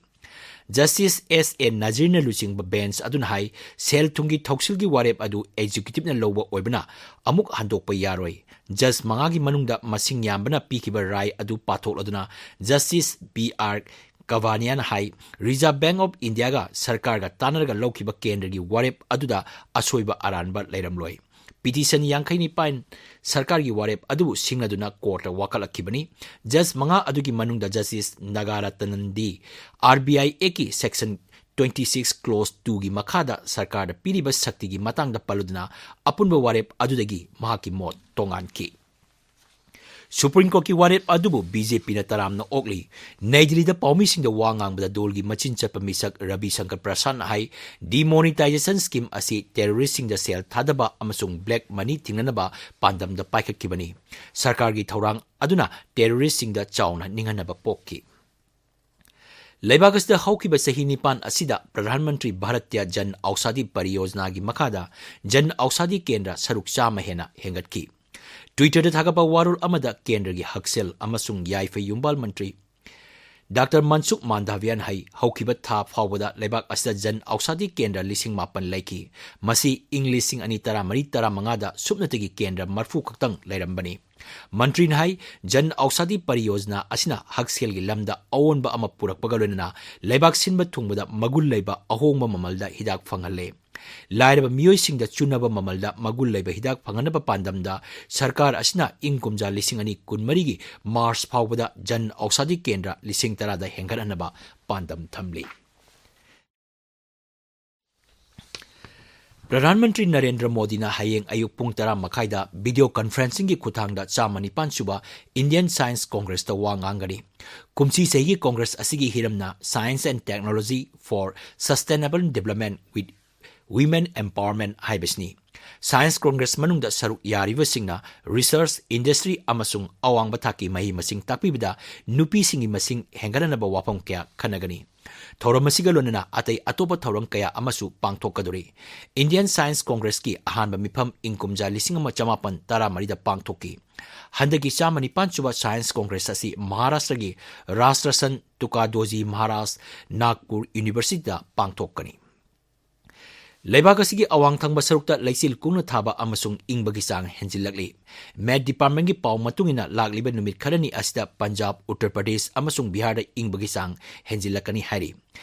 ꯖꯁꯇꯤꯁ ꯑꯦꯁ ꯑꯦ ꯅꯖꯤꯔꯅ ꯂꯨꯆꯤꯡꯕ ꯕꯦꯟꯆ ꯑꯗꯨꯅ ꯍꯥꯏ, ꯁꯦꯜ ꯊꯨꯝꯒꯤ ꯊꯧꯁꯤꯜꯒꯤ ꯋꯥꯔꯦꯞ ꯑꯗꯨ ꯑꯦꯛꯖꯤꯀ꯭ꯌꯨꯇꯤꯚꯅ ꯂꯧꯕ ꯑꯣꯏꯕꯅ ꯑꯃꯨꯛ ꯍꯟꯗꯣꯛꯄ ꯌꯥꯔꯣꯏ꯫ ꯖꯖ ꯃꯉꯥꯒꯤ ꯃꯅꯨꯡꯗ ꯃꯁꯤꯡ ꯌꯥꯝꯕꯅ ꯄꯤꯈꯤꯕ ꯔꯥꯏ ꯑꯗꯨ ꯄꯥꯊꯣꯛꯂꯗꯨꯅ ꯖꯁꯇꯤꯁ ꯕꯤ ꯑꯥꯔ ꯀꯚꯥꯅꯤꯌꯥꯅ ꯍꯥꯏ, ꯔꯤꯖꯔꯚ ꯕꯦꯡꯛ ꯑꯣꯐ ꯏꯟꯗꯤꯌꯥꯒ ꯁꯔꯀꯥꯔꯒ ꯇꯥꯟꯅꯔꯒ ꯂꯧꯈꯤꯕ ꯀꯦꯟꯗ꯭ꯔꯒꯤ ꯋꯥꯔꯦꯞ ꯑꯗꯨꯗ ꯑꯁꯣꯏꯕ ꯑꯔꯥꯟꯕ ꯂꯩꯔꯝꯂꯣꯏ꯫ ꯄꯤꯇꯤꯁꯟ ꯌꯥꯡꯈꯩ ꯅꯤꯄꯥꯟ ꯁꯔꯀꯥꯔꯒꯤ ꯋꯥꯔꯦꯞ ꯑꯗꯨꯕꯨ ꯁꯤꯡꯅꯗꯨꯅ ꯀꯣꯔꯠꯇ ꯋꯥꯀꯠꯂꯛꯈꯤꯕꯅꯤ꯫ ꯖꯖ ꯃꯉꯥ ꯑꯗꯨꯒꯤ ꯃꯅꯨꯡꯗ ꯖꯁꯇꯤꯁ ꯅꯥꯒꯥꯔꯇꯅꯟ ꯗꯤ, ꯑꯥꯔ ꯕꯤ ꯑꯥꯏ ꯑꯦꯛꯀꯤ section twenty six clause two ꯒꯤ ꯃꯈꯥꯗ ꯁꯔꯀꯥꯔꯗ ꯄꯤꯔꯤꯕ ꯁꯛꯇꯤꯒꯤ ꯃꯇꯥꯡꯗ ꯄꯜꯂꯨꯗꯨꯅ ꯑꯄꯨꯟꯕ ꯋꯥꯔꯦꯞ ꯑꯗꯨꯗꯒꯤ ꯃꯍꯥꯛꯀꯤ ꯃꯣꯠ ꯇꯣꯉꯥꯟꯈꯤ꯫ Supreme Courtꯀꯤ ꯋꯥꯔꯦꯞ ꯑꯗꯨꯕꯨ BJPꯅ ꯇꯔꯥꯝꯅ ꯑꯣꯛꯂꯤ꯫ ꯅꯩ ꯗꯤꯜꯂꯤꯗ ꯄꯥꯎꯃꯤꯁꯤꯡꯗ ꯋꯥ ꯉꯥꯡꯕꯗ ꯗꯣꯜꯒꯤ ꯃꯆꯤꯟ ꯆꯠꯄ ꯃꯤꯁꯛ ꯔꯕꯤ ꯁꯪꯀꯔ ꯄ꯭ꯔꯁꯥꯗꯅ ꯍꯥꯏ, demonetization scheme ꯑꯁꯤ terroristꯁꯤꯡꯗ ꯁꯦꯜ ꯊꯥꯗꯕ ꯑꯃꯁꯨꯡ black money ꯊꯤꯡꯅꯅꯕ ꯄꯥꯟꯗꯝꯗ ꯄꯥꯏꯈꯠꯈꯤꯕꯅꯤ꯫ ꯁꯔꯀꯥꯔꯒꯤ ꯊꯧꯔꯥꯡ ꯑꯗꯨꯅ terroristꯁꯤꯡꯗ ꯆꯥꯎꯅ ꯅꯤꯡꯍꯟꯅꯕ ꯄꯣꯛꯈꯤ꯫ ꯂꯩꯕꯥꯛ ꯑꯁꯤꯗ ꯍꯧꯈꯤꯕ ꯆꯍꯤ ꯅꯤꯄꯥꯟ ꯑꯁꯤꯗ ꯄ꯭ꯔꯙꯥꯟ ꯃꯟꯇ꯭ꯔꯤ ꯚꯥꯔꯠꯇꯤꯌ ꯖꯟ ꯑꯧꯁꯥꯙꯤ ꯄꯔꯤꯌꯣꯖꯅꯥꯒꯤ ꯃꯈꯥꯗ ꯖꯟ ꯑꯧꯁꯥꯙꯤ ꯀꯦꯟꯗ꯭ꯔ ꯁꯔꯨꯛ ꯆꯥꯝꯃ ꯍꯦꯟꯅ ꯍꯦꯟꯒꯠꯈꯤ꯫ Twitterꯗ ꯊꯥꯒꯠꯄ ꯋꯥꯔꯣꯜ ꯑꯃꯗ ꯀꯦꯟꯗ꯭ꯔꯒꯤ ꯍꯛꯁꯦꯜ ꯑꯃꯁꯨꯡ ꯌꯥꯏꯐ ꯌꯨꯝꯕꯥꯜ ꯃꯟꯇ꯭ꯔꯤ ꯗꯥꯛꯇꯔ ꯃꯟꯁꯨꯈ ꯃꯥꯟꯗꯥꯚꯤꯌꯥꯅ ꯍꯥꯏ, ꯍꯧꯈꯤꯕ ꯊꯥ ꯐꯥꯎꯕꯗ ꯂꯩꯕꯥꯛ ꯑꯁꯤꯗ ꯖꯟ ꯑꯧꯁꯥꯙꯤ ꯀꯦꯟꯗ꯭ꯔ ꯂꯤꯁꯤꯡ ꯃꯥꯄꯟ ꯂꯩꯈꯤ꯫ ꯃꯁꯤ ꯏꯪ ꯂꯤꯁꯤꯡ ꯑꯅꯤ ꯇꯔꯥꯃꯔꯤ ꯇꯔꯥꯃꯉꯥꯗ ꯁꯨꯞꯅꯇꯒꯤ ꯀꯦꯟꯗ꯭ꯔ ꯃꯔꯐꯨ ꯈꯛꯇꯪ ꯂꯩꯔꯝꯕꯅꯤ꯫ ꯃꯟꯇ꯭ꯔꯤꯅ ꯍꯥꯏ, ꯖꯟ ꯑꯧꯁꯥꯙꯤ ꯄꯔꯤꯌꯣꯖꯅꯥ ꯑꯁꯤꯅ ꯍꯛꯁꯦꯜꯒꯤ ꯂꯝꯗ ꯑꯑꯣꯟꯕ ꯑꯃ ꯄꯨꯔꯛꯄꯒ ꯂꯣꯏꯅꯅ ꯂꯩꯕꯥꯛ ꯁꯤꯟꯕ ꯊꯨꯡꯕꯗ ꯃꯒꯨꯟ ꯂꯩꯕ ꯑꯍꯣꯡꯕ ꯃꯃꯜꯗ ꯍꯤꯗꯥꯛ ꯐꯪꯍꯜꯂꯦ꯫ ꯂꯥꯏꯔꯕ ꯃꯤꯑꯣꯏꯁꯤꯡꯗ ꯆꯨꯅꯕ ꯃꯃꯜꯗ ꯃꯒꯨꯟ ꯂꯩꯕ ꯍꯤꯗꯥꯛ ꯐꯪꯍꯟꯅꯕ ꯄꯥꯟꯗꯝꯗ ꯁꯔꯀꯥꯔ ꯑꯁꯤꯅ ꯏꯪ ꯀꯨꯝꯖꯥ ꯂꯤꯁꯤꯡ ꯑꯅꯤ ꯀꯨꯟꯃꯔꯤꯒꯤ ꯃꯥꯔꯆ ꯐꯥꯎꯕꯗ ꯖꯟ ꯑꯧꯁꯥꯙꯤ ꯀꯦꯟꯗ꯭ꯔ ꯂꯤꯁꯤꯡ ꯇꯔꯥꯗ ꯍꯦꯟꯒꯠꯍꯟꯅꯕ ꯄꯥꯟꯗꯝ ꯊꯝꯂꯤ꯫ ꯄ꯭ꯔꯙꯥꯟ ꯃꯟꯇ꯭ꯔꯤ ꯅꯔꯦꯟꯗ꯭ꯔ ꯃꯣꯗꯤꯅ ꯍꯌꯦꯡ ꯑꯌꯨꯛ ꯄꯨꯡ ꯇꯔꯥ ꯃꯈꯥꯏꯗ video conferencingꯒꯤ ꯈꯨꯠꯊꯥꯡꯗ ꯆꯥꯝꯃ ꯅꯤꯄꯥꯟ ꯁꯨꯕ Indian Science Congressꯇ ꯋꯥ ꯉꯥꯡꯒꯅꯤ꯫ ꯀꯨꯝꯁꯤ ꯆꯍꯤꯒꯤ Congress ꯑꯁꯤꯒꯤ ꯍꯤꯔꯝꯅ Science and Technology for Sustainable Development with Women Empowerment ꯍꯥꯏꯕꯁꯤꯅꯤ꯫ Science Congress ꯃꯅꯨꯡꯗ ꯁꯔꯨꯛ ꯌꯥꯔꯤꯕꯁꯤꯡꯅ research, industry ꯑꯃꯁꯨꯡ ꯑꯋꯥꯡꯕ ꯊꯥꯛꯀꯤ ꯃꯍꯩ ꯃꯁꯤꯡ ꯇꯥꯛꯄꯤꯕꯗ ꯅꯨꯄꯤꯁꯤꯡꯒꯤ ꯃꯁꯤꯡ ꯍꯦꯟꯒꯠꯍꯟꯅꯕ ꯋꯥꯐꯝ ꯀꯌꯥ ꯈꯟꯅꯒꯅꯤ꯫ ꯊꯧꯔꯝ ꯑꯁꯤꯒ ꯂꯣꯏꯅꯅ ꯑꯇꯩ ꯑꯇꯣꯞꯄ ꯊꯧꯔꯝ ꯀꯌꯥ ꯑꯃꯁꯨ ꯄꯥꯡꯊꯣꯛꯀꯗꯧꯔꯤ꯫ Indian Science Congressꯀꯤ ꯑꯍꯥꯟꯕ ꯃꯤꯐꯝ ꯏꯪ ꯀꯨꯝꯖꯥ ꯂꯤꯁꯤꯡ ꯑꯃ ꯆꯃꯥꯄꯟ ꯇꯔꯥꯃꯔꯤꯗ ꯄꯥꯡꯊꯣꯛꯈꯤ꯫ ꯍꯟꯗꯛꯀꯤ ꯆꯥꯝꯃ ꯅꯤꯄꯥꯟ ꯁꯨꯕ Science Congress ꯑꯁꯤ ꯃꯍꯥꯔꯥꯁꯇ꯭ꯔꯒꯤ ꯔꯥꯁꯇ꯭ꯔꯁꯟ ꯇꯨꯀꯥꯗꯣꯖꯤ ꯃꯍꯥꯔꯥꯖ ꯅꯥꯒꯄꯨꯔ Universityꯗ ꯄꯥꯡꯊꯣꯛꯀꯅꯤ꯫ ꯂꯩꯕꯥꯛ ꯑꯁꯤꯒꯤ ꯑꯋꯥꯡ ꯊꯪꯕ ꯁꯔꯨꯛꯇ ꯂꯩꯆꯤꯜ ꯀꯨꯡꯅ ꯊꯥꯕ ꯑꯃꯁꯨꯡ ꯏꯪꯕꯒꯤ ꯆꯥꯡ ꯍꯦꯟꯖꯤꯜꯂꯛꯂꯤ꯫ Met Departmentꯀꯤ ꯄꯥꯎ ꯃꯇꯨꯡ ꯏꯟꯅ ꯂꯥꯛꯂꯤꯕ ꯅꯨꯃꯤꯠ ꯈꯔꯅꯤ ꯑꯁꯤꯗ ꯄꯟꯖꯥꯕ, ꯎꯠꯇꯔ ꯄ꯭ꯔꯗꯦꯁ ꯑꯃꯁꯨꯡ ꯕꯤꯍꯥꯔꯗ ꯏꯪꯕꯒꯤ ꯆꯥꯡ ꯍꯦꯟꯖꯤꯜꯂꯛꯀꯅꯤ ꯍꯥꯏꯔꯤ꯫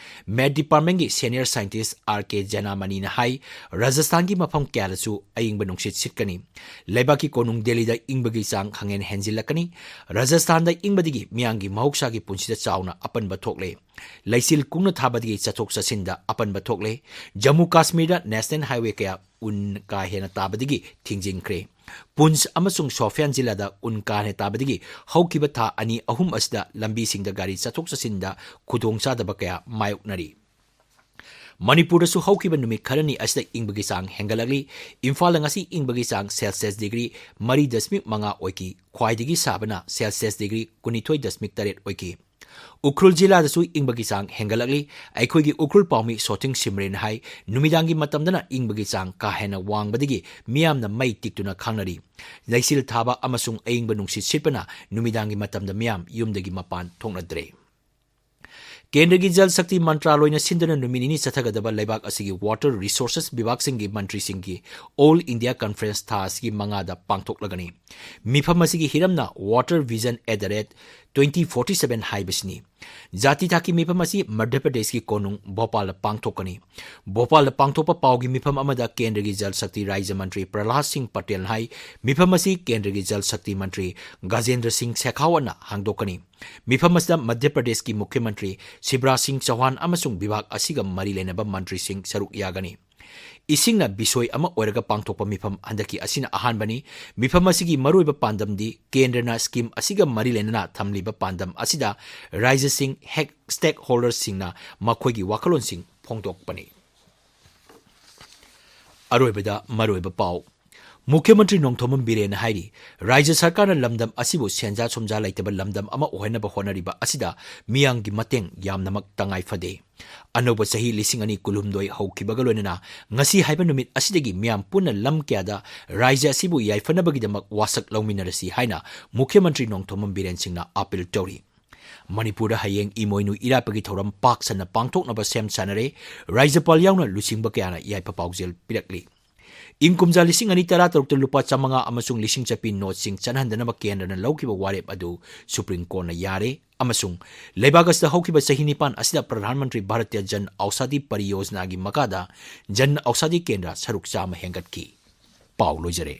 ꯃꯦꯠ ꯗꯤꯄꯥꯔꯠꯃꯦꯟꯒꯤ ꯁꯦꯅꯤꯌꯔ ꯁꯥꯏꯟꯇꯤꯁ ꯑꯥꯔ ꯀꯦ ꯖꯦꯅꯥꯃꯅꯤꯅ ꯍꯥꯏ, ꯔꯥꯖꯁꯊꯥꯟꯒꯤ ꯃꯐꯝ ꯀꯌꯥꯗꯁꯨ ꯑꯏꯪꯕ ꯅꯨꯡꯁꯤꯠ ꯁꯤꯠꯀꯅꯤ꯫ ꯂꯩꯕꯥꯛꯀꯤ ꯀꯣꯅꯨꯡ ꯗꯦꯜꯂꯤꯗ ꯏꯪꯕꯒꯤ ꯆꯥꯡ ꯈꯪꯍꯦꯟ ꯍꯦꯟꯖꯤꯜꯂꯛꯀꯅꯤ꯫ ꯔꯥꯖꯁꯊꯥꯟꯗ ꯏꯪꯕꯗꯒꯤ ꯃꯤꯌꯥꯝꯒꯤ ꯃꯍꯧꯁꯥꯒꯤ ꯄꯨꯟꯁꯤꯗ ꯆꯥꯎꯅ ꯑꯄꯟꯕ ꯊꯣꯛꯂꯦ꯫ ꯂꯩꯆꯤꯜ ꯀꯨꯡꯅ ꯊꯥꯕꯗꯒꯤ ꯆꯠꯊꯣꯛ ꯆꯠꯁꯤꯟꯗ ꯑꯄꯟꯕ ꯊꯣꯛꯂꯦ꯫ ꯖꯝꯃꯨ ꯀꯥꯁꯃꯤꯔꯗ ꯅꯦꯁꯅꯦꯜ ꯍꯥꯏꯋꯦ ꯀꯌꯥ ꯎꯟ ꯀꯥ ꯍꯦꯟꯅ ꯇꯥꯕꯗꯒꯤ ꯊꯤꯡꯖꯤꯟꯈ꯭ꯔꯦ꯫ ꯄꯨꯟꯁ ꯑꯃꯁꯨꯡ ꯁꯣꯐꯤꯌꯥꯟ ꯖꯤꯂꯥꯗ ꯎꯟ ꯀꯥ ꯍꯦꯟꯅ ꯇꯥꯕꯗꯒꯤ ꯍꯧꯈꯤꯕ ꯊꯥ ꯑꯅꯤ ꯑꯍꯨꯝ ꯑꯁꯤꯗ ꯂꯝꯕꯤꯁꯤꯡꯗ ꯒꯥꯔꯤ ꯆꯠꯊꯣꯛ ꯆꯠꯁꯤꯟꯗ ꯈꯨꯗꯣꯡꯆꯥꯗꯕ ꯀꯌꯥ ꯃꯥꯌꯣꯛꯅꯔꯤ꯫ ꯃꯅꯤꯄꯨꯔꯗꯁꯨ ꯍꯧꯈꯤꯕ ꯅꯨꯃꯤꯠ ꯈꯔꯅꯤ ꯑꯁꯤꯗ ꯏꯪꯕꯒꯤ ꯆꯥꯡ ꯍꯦꯟꯒꯠꯂꯛꯂꯤ꯫ ꯏꯝꯐꯥꯜꯗ ꯉꯁꯤ ꯏꯪꯕꯒꯤ ꯆꯥꯡ ꯁꯦꯜꯁꯤꯌꯁ ꯗꯤꯒ꯭ꯔꯤ ꯃꯔꯤ ꯗꯁꯃꯤꯛ ꯃꯉꯥ ꯑꯣꯏꯈꯤ꯫ ꯈ꯭ꯋꯥꯏꯗꯒꯤ ꯁꯥꯕꯅ ꯁꯦꯜꯁꯤꯌꯁ ꯗꯤꯒ꯭ꯔꯤ ꯀꯨꯟꯅꯤꯊꯣꯏ ꯗꯁꯃꯤꯛ ꯇꯔꯦꯠ ꯑꯣꯏꯈꯤ꯫ ꯎꯈ꯭ꯔꯨꯜ ꯖꯤꯂꯥꯗꯁꯨ ꯏꯪꯕꯒꯤ ꯆꯥꯡ ꯍꯦꯟꯒꯠꯂꯛꯂꯤ꯫ ꯑꯩꯈꯣꯏꯒꯤ ꯎꯈ꯭ꯔꯨꯜ ꯄꯥꯎꯃꯤ ꯁꯣꯊꯤꯡ ꯁꯤꯃꯔꯦꯟ ꯍꯥꯏ, ꯅꯨꯃꯤꯗꯥꯡꯒꯤ ꯃꯇꯝꯗꯅ ꯏꯪꯕꯒꯤ ꯆꯥꯡ ꯀꯥ ꯍꯦꯟꯅ ꯋꯥꯡꯕꯗꯒꯤ ꯃꯤꯌꯥꯝꯅ ꯃꯩ ꯇꯤꯛꯇꯨꯅ ꯈꯥꯡꯅꯔꯤ꯫ ꯂꯩꯆꯤꯜ ꯊꯥꯕ ꯑꯃꯁꯨꯡ ꯑꯏꯪꯕ ꯅꯨꯡꯁꯤꯠ ꯁꯤꯠꯄꯅ ꯅꯨꯃꯤꯗꯥꯡꯒꯤ ꯃꯇꯝꯗ ꯃꯤꯌꯥꯝ ꯌꯨꯝꯗꯒꯤ ꯃꯄꯥꯟ ꯊꯣꯛꯅꯗ꯭ꯔꯦ꯫ ꯀꯦꯟꯗ꯭ꯔꯒꯤ ꯖꯜ ꯁꯛꯇꯤ ꯃꯟꯇ꯭ꯔꯥꯂꯣꯏꯅ ꯁꯤꯟꯗꯨꯅ ꯅꯨꯃꯤꯠ ꯅꯤꯅꯤ ꯆꯠꯊꯒꯗꯕ ꯂꯩꯕꯥꯛ ꯑꯁꯤꯒꯤ ꯋꯥꯇꯔ ꯔꯤꯁꯣꯔꯁꯦꯁ ꯕꯤꯚꯥꯒꯁꯤꯡꯒꯤ ꯃꯟꯇ꯭ꯔꯤꯁꯤꯡꯒꯤ ꯑꯣꯜ ꯏꯟꯗꯤꯌꯥ ꯀꯟꯐꯔꯦꯟꯁ ꯊꯥ ꯑꯁꯤꯒꯤ ꯃꯉꯥꯗ ꯄꯥꯡꯊꯣꯛꯂꯒꯅꯤ꯫ ꯃꯤꯐꯝ ꯑꯁꯤꯒꯤ ꯍꯤꯔꯝꯅ Water Vision at the rate twenty forty seven ꯍꯥꯏꯕꯁꯤꯅꯤ꯫ ꯖꯥꯇꯤ ꯊꯥꯛꯀꯤ ꯃꯤꯐꯝ ꯑꯁꯤ ꯃꯙ꯭ꯌ ꯄ꯭ꯔꯗꯦꯁꯀꯤ ꯀꯣꯅꯨꯡ ꯚꯣꯄꯥꯜꯗ ꯄꯥꯡꯊꯣꯛꯀꯅꯤ꯫ ꯚꯣꯄꯥꯜꯗ ꯄꯥꯡꯊꯣꯛꯄ ꯄꯥꯎꯒꯤ ꯃꯤꯐꯝ ꯑꯃꯗ ꯀꯦꯟꯗ꯭ꯔꯒꯤ ꯖꯜ ꯁꯛꯇꯤ ꯔꯥꯖ꯭ꯌ ꯃꯟꯇ꯭ꯔꯤ ꯄ꯭ꯔꯍꯂꯥꯗ ꯁꯤꯡ ꯄꯇꯦꯜꯅ ꯍꯥꯏ, ꯃꯤꯐꯝ ꯑꯁꯤ ꯀꯦꯟꯗ꯭ꯔꯒꯤ ꯖꯜ ꯁꯛꯇꯤ ꯃꯟꯇ꯭ꯔꯤ ꯒꯖꯦꯟꯗ꯭ꯔ ꯁꯤꯡ ꯁꯦꯈꯥꯋꯠꯅ ꯍꯥꯡꯗꯣꯛꯀꯅꯤ꯫ ꯃꯤꯐꯝ ꯑꯁꯤꯗ ꯃꯙ꯭ꯌ ꯄ꯭ꯔꯗꯦꯁꯀꯤ ꯃꯨꯈ꯭ꯌ ꯃꯟꯇ꯭ꯔꯤ ꯁꯤꯕꯔꯥꯖ ꯁꯤꯡ ꯆꯧꯍꯥꯟ ꯑꯃꯁꯨꯡ ꯕꯤꯚꯥꯒ ꯑꯁꯤꯒ ꯃꯔꯤ ꯂꯩꯅꯕ ꯃꯟꯇ꯭ꯔꯤꯁꯤꯡ ꯁꯔꯨꯛ ꯌꯥꯒꯅꯤ꯫ ꯏꯁꯤꯡꯅ ꯕꯤꯁꯣꯏ ꯑꯃ ꯑꯣꯏꯔꯒ ꯄꯥꯡꯊꯣꯛꯄ ꯃꯤꯐꯝ ꯍꯟꯗꯛꯀꯤ ꯑꯁꯤꯅ ꯑꯍꯥꯟꯕꯅꯤ꯫ ꯃꯤꯐꯝ ꯑꯁꯤꯒꯤ ꯃꯔꯨꯑꯣꯏꯕ ꯄꯥꯟꯗꯝꯗꯤ ꯀꯦꯟꯗ꯭ꯔꯅ ꯁ꯭ꯀꯤꯝ ꯑꯁꯤꯒ ꯃꯔꯤ ꯂꯩꯅꯅ ꯊꯝꯂꯤꯕ ꯄꯥꯟꯗꯝ ꯑꯁꯤꯗ ꯔꯥꯖ꯭ꯌꯁꯤꯡ, ꯍꯦꯛ ꯁ꯭ꯇꯦꯛꯍꯣꯜꯗꯔꯁꯤꯡꯅ ꯃꯈꯣꯏꯒꯤ ꯋꯥꯈꯜꯂꯣꯟꯁꯤꯡ ꯐꯣꯡꯗꯣꯛꯄꯅꯤ꯫ ꯑꯔꯣꯏꯕꯗ ꯃꯔꯨꯑꯣꯏꯕ ꯄꯥꯎ꯫ ꯃꯨꯈ꯭ꯌ ꯃꯟꯇ꯭ꯔꯤ ꯅꯣꯡꯊꯣꯝꯕꯝ ꯕꯤꯔꯦꯟꯅ ꯍꯥꯏꯔꯤ, ꯔꯥꯖ꯭ꯌ ꯁꯔꯀꯥꯔꯅ ꯂꯝꯗꯝ ꯑꯁꯤꯕꯨ ꯁꯦꯟꯖꯥ ꯊꯨꯝꯖꯥ ꯂꯩꯇꯕ ꯂꯝꯗꯝ ꯑꯃ ꯑꯣꯏꯍꯟꯅꯕ ꯍꯣꯠꯅꯔꯤꯕ ꯑꯁꯤꯗ ꯃꯤꯌꯥꯝꯒꯤ ꯃꯇꯦꯡ ꯌꯥꯝꯅꯃꯛ ꯇꯉꯥꯏ ꯐꯗꯦ꯫ ꯑꯅꯧꯕ ꯆꯍꯤ ꯂꯤꯁꯤꯡ ꯑꯅꯤ ꯀꯨꯟꯍꯨꯝꯗꯣꯏ ꯍꯧꯈꯤꯕꯒ ꯂꯣꯏꯅꯅ ꯉꯁꯤ ꯍꯥꯏꯕ ꯅꯨꯃꯤꯠ ꯑꯁꯤꯗꯒꯤ ꯃꯤꯌꯥꯝ ꯄꯨꯟꯅ ꯂꯝ ꯀꯌꯥꯗ ꯔꯥꯖ꯭ꯌ ꯑꯁꯤꯕꯨ ꯌꯥꯏꯐꯅꯕꯒꯤꯗꯃꯛ ꯋꯥꯁꯛ ꯂꯧꯃꯤꯟꯅꯔꯁꯤ ꯍꯥꯏꯅ ꯃꯨꯈ꯭ꯌ ꯃꯟꯇ꯭ꯔꯤ ꯅꯣꯡꯊꯣꯝꯕꯝ ꯕꯤꯔꯦꯟ ꯁꯤꯡꯅ ꯑꯄꯤꯜ ꯇꯧꯔꯤ꯫ ꯃꯅꯤꯄꯨꯔꯗ ꯍꯌꯦꯡ ꯏꯃꯣꯏꯅꯨ ꯏꯔꯥꯠꯄꯒꯤ ꯊꯧꯔꯝ ꯄꯥꯛ ꯁꯟꯅ ꯄꯥꯡꯊꯣꯛꯅꯕ ꯁꯦꯝ ꯁꯥꯅꯔꯦ꯫ ꯔꯥꯖ꯭ꯌꯄꯥꯜ ꯌꯥꯎꯅ ꯂꯨꯆꯤꯡꯕ ꯀꯌꯥꯅ ꯌꯥꯏꯐ ꯄꯥꯎꯖꯦꯜ ꯄꯤꯔꯛꯂꯤ꯫ ꯏꯪ ꯀꯨꯝꯖꯥ ꯂꯤꯁꯤꯡ ꯑꯅꯤ ꯇꯔꯥꯇꯔꯨꯛꯇ ꯂꯨꯄꯥ ꯆꯥꯃꯉꯥ ꯑꯃꯁꯨꯡ ꯂꯤꯁꯤꯡ ꯆꯠꯄꯤ ꯅꯣꯠꯁꯤꯡ ꯆꯠꯍꯟꯗꯅꯕ ꯀꯦꯟꯗ꯭ꯔꯅ ꯂꯧꯈꯤꯕ ꯋꯥꯔꯦꯞ ꯑꯗꯨ ꯁꯨꯄ꯭ꯔꯤꯝ ꯀꯣꯔꯠꯅ ꯌꯥꯔꯦ꯫ ꯑꯃꯁꯨꯡ ꯂꯩꯕꯥꯛ ꯑꯁꯤꯗ ꯍꯧꯈꯤꯕ ꯆꯍꯤ ꯅꯤꯄꯥꯟ ꯑꯁꯤꯗ ꯄ꯭ꯔꯙꯥꯟ ꯃꯟꯇ꯭ꯔꯤ ꯚꯥꯔꯇꯤꯌ ꯖꯟ ꯑꯧꯁꯥꯗꯤ ꯄꯔꯤꯌꯣꯖꯅꯥꯒꯤ ꯃꯈꯥꯗ ꯖꯟ ꯑꯧꯁꯥꯗꯤ ꯀꯦꯟꯗ꯭ꯔ ꯁꯔꯨꯛ ꯆꯥꯝꯃ ꯍꯦꯟꯒꯠꯈꯤ꯫ ꯄꯥꯎ ꯂꯣꯏꯖꯔꯦ꯫